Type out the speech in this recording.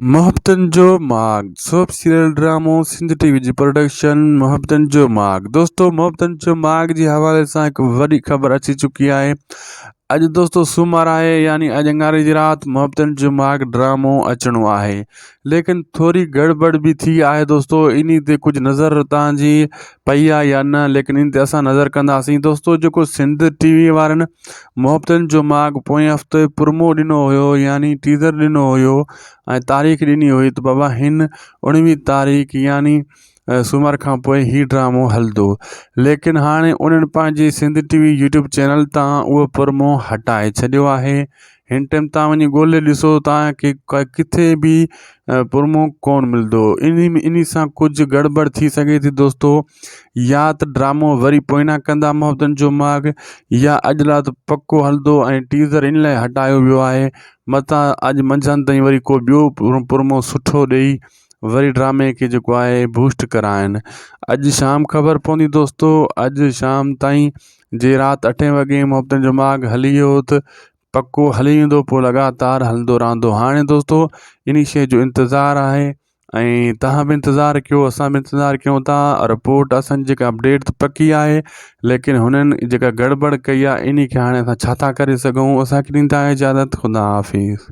محبتن جو ماڳ، سوپ سيريل ڊرامو سنڌ ٽي وي جي پروڊڪشن محبتن جو ماڳ دوستو محبتن جو ماڳ جي حوالي سان هڪ وڏي خبر اچي چڪي آهي اڄ دوستو سومر آهي يعني اڄ اڱاري جي رات محبتن جو ماڳ ڊرامو اچڻو آهي ليڪن ٿوري گڙٻڙ به ٿي آهي دوستو انهي تي ڪجهه نظر تان جي پئي آهي يا نه ليڪن ان تي اسان نظر ڪنداسين دوستو جيڪو سنڌ ٽي وي وارن محبتن جو ماڳ پوئين هفتي پرمو ڏنو هيو يعني ٽيزر ڏنو هيو ۽ تاريخ ڏني هئي ته بابا هن اڻويهه تاريخ يعني سومر کان پوء هي ڊرامو هلندو ليڪن هاڻي انهن پنهنجي Sindh T V YouTube channel تان اهو پرمو هٽائي ڇڏيو آهي هن ٽائيم تان وڃي ڳولي ڏسو تان کي ڪٿي به پرمو ڪون ملندو انهي ۾ انهي سان ڪجهه گڙٻڙ ٿي سگهي ٿي دوستو يا ته ڊرامو وري پوئنا ڪندا محبتن جو ماڳ يا اڄ رات پڪو هلندو ۽ ٽيزر ان لاء هٽايو ويو آهي متان اڄ منجهند تائين وري ڪو ٻيو پرمو سٺو ڏئي وري ڊرامي کي جيڪو آهي بوسٽ ڪرائن اڄ شام خبر پوندي دوستو اڄ شام تائين جي رات اٺين وڳي محبتن جو ماڳ هلي ويو ته پڪو هلي ويندو پوء لڳاتار هلندو رهندو هاڻي دوستو انهي شي جو انتظار آهي ۽ تهان به انتظار ڪيو اسان به انتظار ڪيون ٿا رپورٽ اسان جي جيڪا اپڊيٽ ته پڪي آهي ليڪن هنن جيڪا گڙٻڙ ڪئي آهي انهي کي هاڻي اسان ڇا ٿا ڪري سگهون اسان کي ڏيندا اجازت خدا حافظ.